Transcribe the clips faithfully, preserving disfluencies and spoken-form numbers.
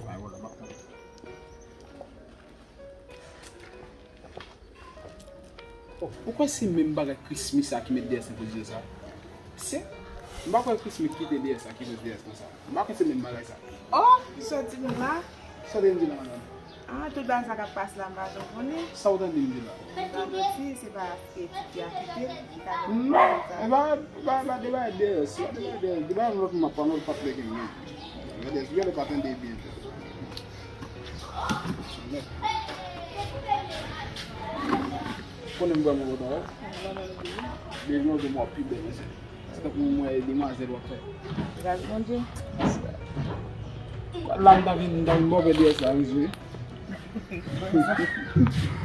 Ay, wala, m ap tann. Oh, ou kwè se menm bagay Krismi sa ki met D S nan pozisyon sa? Se, m pa kwè Krismi kite D S la ki poze D S konsa. M pa kwè se menm bagay sa. Oh, sa w di m la? Sa w te di la, madanm? Ah, tout bagay sa k ap pase la, m pa janm konnen. Sa w tande m di la? M pa manti, se paske Titi a kite l, li ka vin. Non, e pa, pa, pa de bagay D S, pa de bagay D S, de bagay lòt moun ap pale, lòt patnè gen menm. Gade, gade pa tande byen. Konnen m vrèman kontan, wi. Depi yon jou m wè w pi bèl, mesye. Se tankou m wè demwazèl w ap fè. Gras Bondye. La m ta vin, m ta vin bò pè D S la, mesye.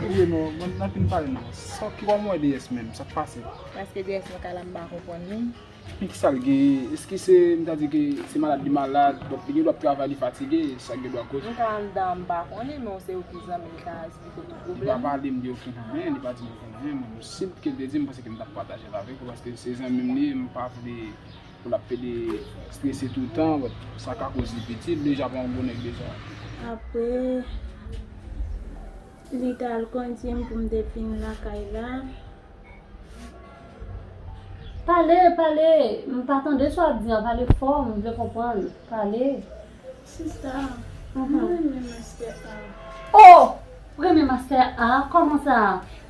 Wi, non, mwen, nan fin pale, non. Sa ki wè m wè D S menm, sa k pase? Paske D S nan kay la m pa konprann li. Men kisa l gen? Èske se, m ta di ke se malad li malad, donk li gen dwa ap travay, li fatige, sa gen dwa koz. M ka anndan, m pa konnen, men se ou ki zanmi, li ka esplike w tout pwoblèm. Li pa pale m de okenn anyen, li pa di m okenn anyen, mwen, si l te di m, m panse ke m t ap pataje l avèk ou, paske se zanmi m li ye, m pa vle pou l ap pede strese toutan, but sa ka koz li piti, li deja pa yon gwo nèg deja. Apre, li t al kondui m pou m te vin lakay la. Pale, pale, m pa tande sa w ap di an, pale fò, m vle konprann, pale. Sista, mwen renmen mastè a. Oh! Renmen mastè a? Kòman sa?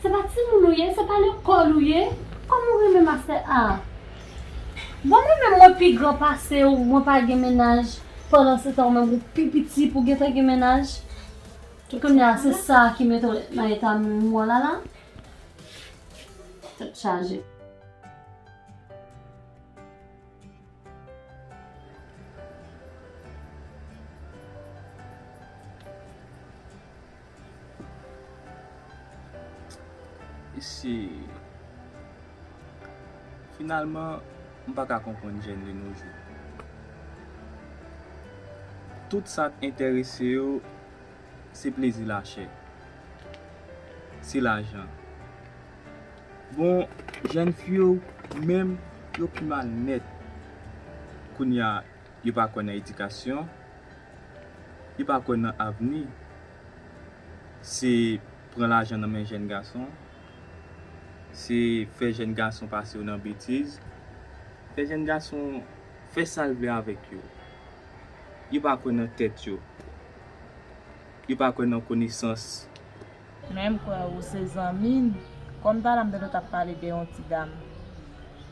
Se pa timoun ou ye, se pa lekòl ou ye? Kòman w renmen mastè a? Bon, mwen menm mwen pi gran pase w, mwen pa gen mennaj. Pandan se tan, ou menm ou pi piti pou gentan gen mennaj. Kounye a, se sa ki mete w nan eta m wè w la la? Tèt chaje. Isi, finalman, m pa ka konprann jèn de nos jours. Tout sa k enterese yo, se plezi lachè, se lajan. Bon, jèn fi yo menm, yo pi mal nèt. Kounye a, yo pa kwè nan edikasyon, yo pa kwè nan avni. Se pran lajan nan men jèn gason, se fè jèn gason pase yo nan betiz, fè jèn gason fè sa l vle avèk yo. Yo pa kwè nan tèt yo. Yo pa kwè nan konesans. Men m kwè ou se zanmi n. Kòm talè m tande w t ap pale de yon ti dam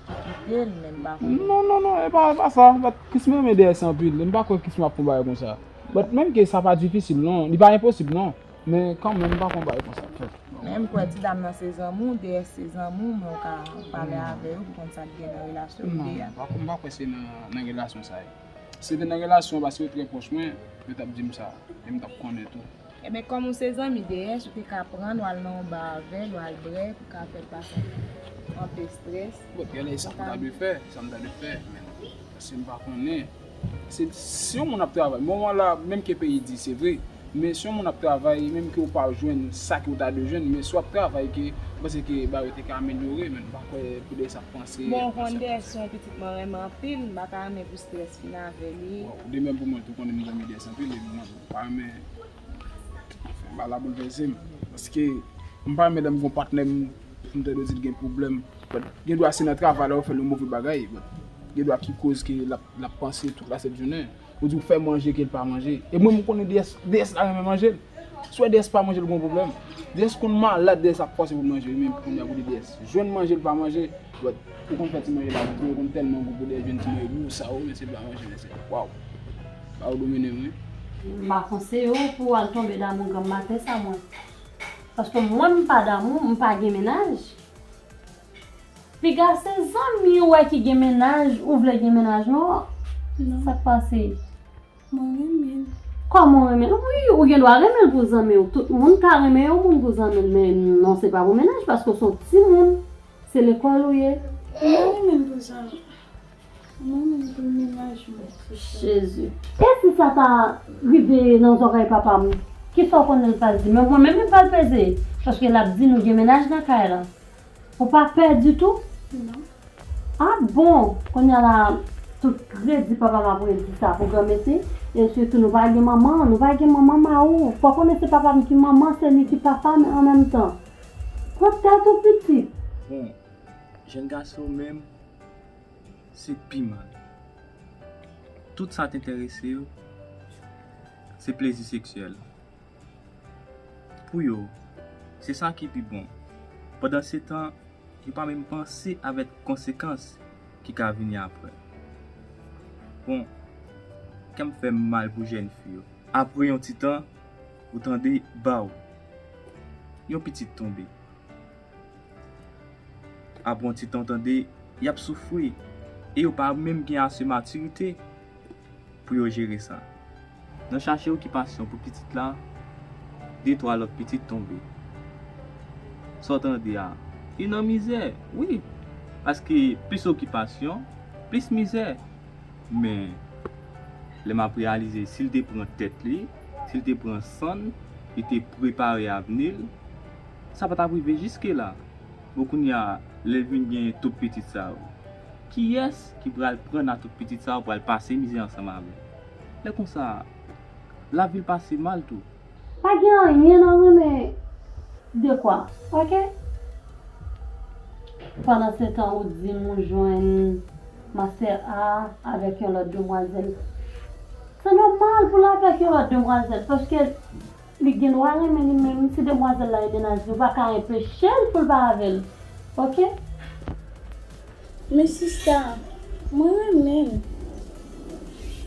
ki kite l, men m pa konnen. Non, non, non, e pa, e pa sa. But Krismi renmen D S anpil. M pa kwè Krismi ap fè yon bagay konsa. But menm ke sa pa difisil, non. Li pa enposib, non. Men kanmenm, m pa fè yon bagay konsa. Men m kwè ti dam nan se zanmi w, D S se zanmi w, men w ka pale avè yo pou konn sa k gen nan relasyon yo de a. Non, m pa, m pa kwè se nan, nan relasyon sa ye. Si se te nan relasyon, paske yo trè pwòch mwen, yo t ap di m sa. E m t ap konnen tou. Ebyen, kòm ou se zanmi D S, ou te ka pran l, w al nan yon ba avè l, w al brè, pou ka fè l pase anpe strès. Bon, gade sa m ta dwe fè, sa m ta dwe fè, men paske m pa konnen. Se, si yon moun ap travay, moman la, menm ke peyi di, se vre, men si yon moun ap travay, menm ke ou pa jwenn sa ke ou ta dwe jwenn, men si w ap travay, ke, m panse ke bagay yo te ka amelyore, men m pa kwè pou de sa panse. Bon, w konn D S se yon pitit mwen renmen anpil, m pa ta renmen pou strès fin avè li. Bon, de menm pou mwen tou, konnen m zanmi D S anpil, e mwen, m pa renmen ba la boulvèse m. Paske m pa renmen lè m gen yon patnè m, m tande yo di l gen pwoblèm. But gen dwa se nan travay la yo fè l yon move bagay. But gen dwa ki koz ke l ap, l ap panse tout la sent jounen. Ou di w fè manje ke l pa manje. E mwen m konnen D S, D S la renmen manje l. Si w wè D S pa manje l gon pwoblèm. D S konn malad, D S ap fòse pou l manje wi, men kounye a pou di D S jwenn manje l pa manje. But ou konn fè ti manje la, ou konn tèlman gou pou D S jwenn ti manje gou sa, wi, men se pa manje, men se, waw. Ba ou domine m wi. M pa konseye w pou w al tonbe damou granm maten sa mwen. Paske mwen m pa damou, m pa gen mennaj. Piga se zanmi w wè ki gen mennaj, ou vle gen mennaj non? Non. Sa k pase? Mwen renmen l. Kòman w renmen l? Wi, ou gen dwa renmen l pou zanmi w. Tout moun ka renmen yon moun pou zanmi l, men non, se pa pou mennaj, paske w se yon timoun. Se lekòl ou ye. Mwen renmen l pou zanmi. Mwen renmen l pou mennaj mwen, se sa. Jezi. E si sa ta rive nan zòrèy papa m? Kisa w konnen l pral di? Men mwen menm li pral peze, paske l ap di nou gen mennaj nan kay la. Ou pa pè ditou? Non. Ah bon, kounye a la, Tout kredi papa m ap redi sa pou granmesi. E sitou nou pa gen manman, nou pa gen manman mari w. Fò konnen se papa m ki manman, se li ki papa m an menm tan. Pran tèt ou pitit. Bon, jèn gason menm, se pi mal. Tout sa t enterese yo, se plezi seksyèl. Pou yo, se sa ki pi bon. Pandansetan, yo pa menm panse avèk konsekans ki ka vini apre. Bon, kè m fè m mal pou jèn fi yo. Apre yon ti tan, ou tande, baw, yon pitit tonbe. Apre yon ti tan, tande, y ap soufri e yo pa menm gen ase matirite pou yo jere sa. Nan chache okipasyon pou pitit la, de twa lòt pitit tonbe. Sa w tande a, li nan mizè, wi. Paske plis okipasyon, plis mizè. Men, lè m ap reyalize, si l te pran tèt li, si l te pran san l, li te prepare avni l, sa pa t ap rive jiske la. Bon, kounye a, lè l vin gen tout pitit sa yo, kiyès ki pral pran nan tout pitit sa yo, pral pase mizè ansanm avè l? Lè konsa, lavi l pase mal tou. Pa gen anyen nan renmen de kwa, oke? Pandansetan ou di m ou jwenn Master A avèk yon lòt demwazèl. Se nòmal pou l avèk yon lòt demwazèl, paske li gen dwa renmen li menm. Si demwazèl la e mennaj li, ou pa ka enpeche l pou l pa avè l. Oke? Men sista, mwen renmen l.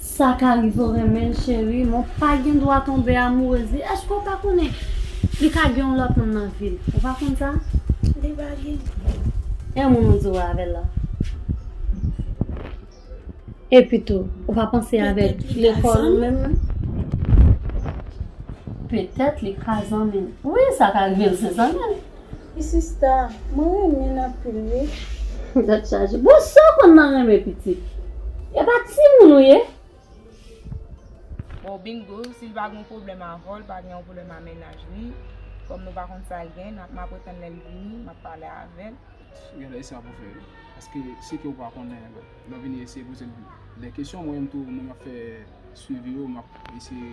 Sa ka rive w renmen l, cheri, men w pa gen dwa tonbe amourez li. Èske w pa konnen li ka gen yon lòt moun nan vi l? Ou pa konn sa? Li pa gen. E moun ou di w avè l la? Epi tou, ou pa panse avèk lekòl ou menm? Petèt li ka zanmi l. Wi, sa ka rive l se zanmi l. Wi, sista, mwen renmen l anpil, wi. Tèt chaje. Bon, sa w konn nan renmen pitit? E pa timoun ou ye? Bon, bingo, si l pa gen pwoblèm avè w, l pa gen yon pwoblèm a mennaj li, kòm nou pa konn sa l gen, n ap, m ap retann lè l vini, m ap pale avè l. Gade sa pou fè, wi. Paske se ke w pa konnen, lè w vini eseye poze l de kesyon, mwen menm tou, mwen m ap fè swivi yo, m ap eseye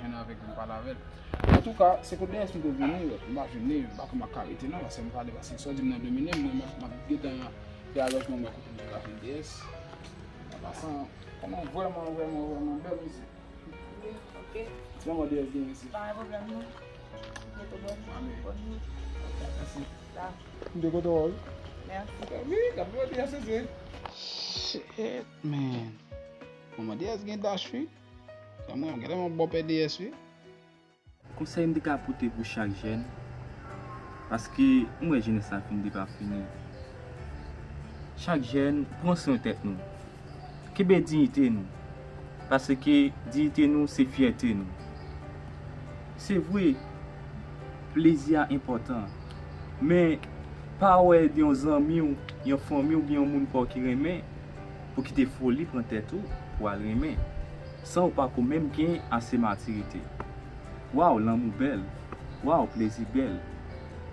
jwenn avèk li, m pale avè l. Antouka, se kot D S m te vini, m pa jwenn li, m pa konn m ap ka rete non, paske m pale, paske sa w di m nan domine m, mwen m ap, m ap gentan fè alòjman, mwen kote m te ka jwenn D S. An pasan, kòman vrèman, vrèman, vrèman bèl, mesye. Wi, ok. Vrèman, D S gen, mesye. Pa gen pwoblèm, non. Byentou, bòn, bòn nwit. Ok, mèsi. La. M te kontan wè w. Mèsi. Wi, gade, gade, gade, gade. Shit, man. Manman D S gen dach, wi. Gade mwen, gade mwen bòpè D S, wi. Konsèy m te ka pote pou chak jèn, paske m wè jenès la fin depa fini. Chak jèn, pran swen tèt nou. Kenbe diyite nou, paske diyite nou se fyète nou. Se vre, plezi a enpòtan, men pa wè yon zanmi w, yon fanmi w, oubyen yon moun pa w ki renmen, pou kite foli pran tèt ou pou al renmen, san w pako menm gen ase matirite. Waw, lanmou bèl, waw, plezi bèl,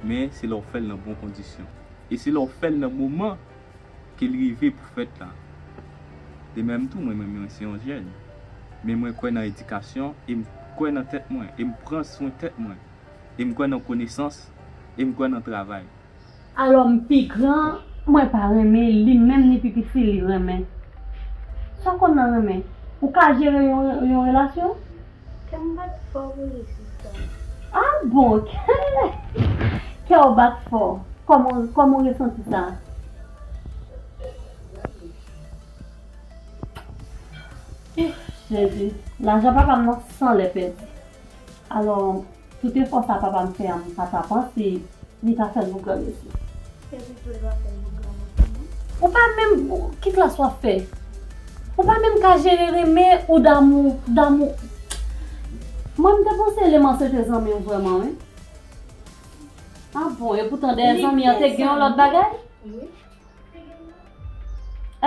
men se lè w fè l nan bon kondisyon. E se lè w fè l nan moman ke l rive pou fèt la. De menm tou, mwen menm, mwen se yon jèn. Men mwen kwè nan edikasyon, e m kwè nan tèt mwen, e m pran swen tèt mwen, e m kwè nan konesans, e m kwè nan travay. Alò, m pi gran, mwen pa renmen, li menm ni pi piti, li renmen. Sa w konn nan renmen? Ou ka jere yon, yon relasyon? Kè m bat fò pou li, sista. Ah bon, kè, kè w bat fò. Kòman, kòman w resanti sa? Ih, Jezi, lajan papa m nan san lè pèdi. Alò, tout efò sa papa m fè a, m pa ta panse li ta fè l pou granmesi. Epi tou li pa fè l pou granmesi, non. Ou pa menm, ki klas w ap fè? Ou pa menm ka jere renmen ou damou, damou. Mwen, m te panse Leman se te zanmi w vrèman, wi. Ah bon, e poutan dèyè zanmi an te gen yon lòt bagay? Wi.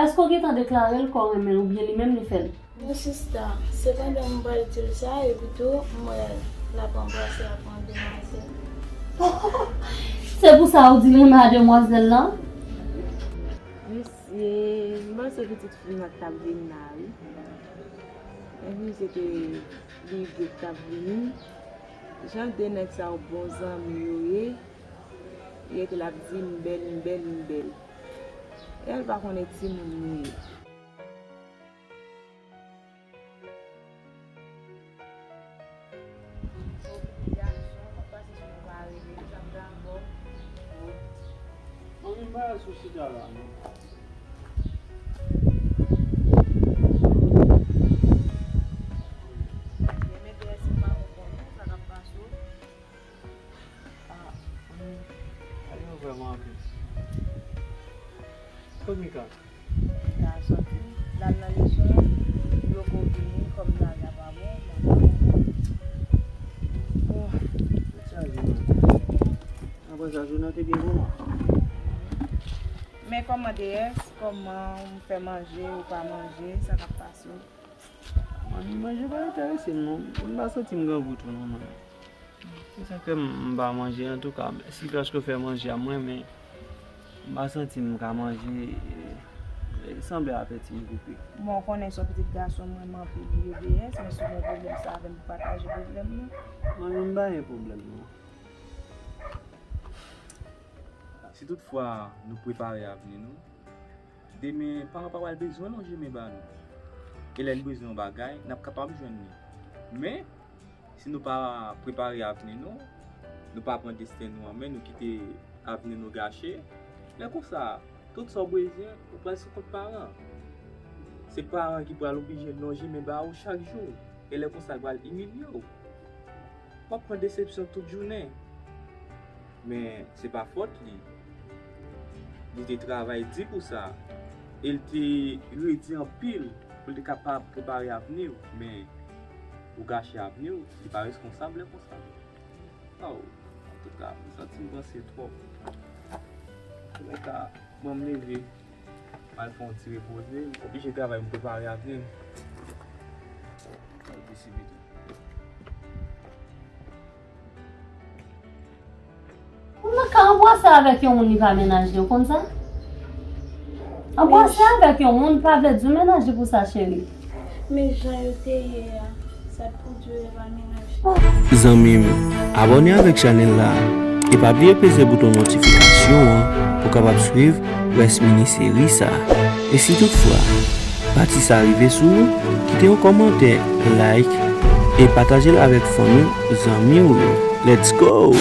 Èske w gentan deklare l kò w renmen l oubyen li menm li fè l? Non, sista, se pandan m pral di l sa, epi tou, m wè l ap anbrase ak yon demwazèl. Se pou sa ou di l renmen a demwazèl lan? Wi, E, m panse pitit fi m nan t ap vin la, wi. Epi se te li vre k t ap vini. Jan de nèg sa yo bon zanmi yo ye, li rete l ap di m bèl, m bèl, m bèl. E l pa konnen timoun li ye. Manmi, m pa sou chita la, non. Ah, manmi, ale yo vrèman anpil. Kot Mika? Mika sòti, l al nan leson, li poko vini, kòm lari a pa bon, m ap... Oh. Tèt chaje, manmi. Apre sa, jounen an te byen pou mwen. Men kòman deyès, kòman w fè manje, ou pa manje, sa k ap pase w? Manmi, manje pa enterese m non. M pa santi m grangou tou non, manmi. Se sa k fè m, m pa manje antouka. Mèsi paske w fè manje a mwen, men m pa santi m ka manje. E, e, sanble apeti m koupe. Bon, w konnen se yon pitit gason m renmen anpil li ye deyès, men si w gen pwoblèm sa avè m pou pataje pwoblèm nou. Manmi, m pa gen pwoblèm non. Si toutfwa nou prepare avni nou, demen paran pa pral bezwen lonje men ba nou. E lè n bezwen yon bagay, n ap kapab jwenn li. Men, si nou pa prepare avni nou, nou pa pran desten nou an men, nou kite avni nou gache, lè konsa, tout sa w bezwen, ou pral sou kont paran. Se paran ki pral oblije lonje men ba ou chak jou, e lè konsa, l pral imilye w. W ap pran desepsyon tout jounen. Men, se pa fòt li. Li te travay di pou sa. E l te redi anpil pou l te kapab prepare avni w. Men, ou gache avni w, li pa reskonsab lè konsa. Oh, antouka, m santi m panse twòp. Antouka, bon, m leve. M al fè yon ti repoze. M oblije travay, m prepare avni m. Mwen nan ka anbrase avèk yon moun li pa mennaj li, ou konn sa? Anbrase avèk yon moun pa vle di w mennaj li pou sa, cheri. Men jan yo te ye a, sa t pou di w yo pa mennaj li. Zanmi m, abòne avèk chanèl la e pa bliye peze bouton notifikasyon an pou w kapab swiv rès mini seri sa. E si toutfwa pati sa rive sou ou, kite yon kòmantè, like, e pataje l avèk fanmi w, zanmi w yo. Let's go!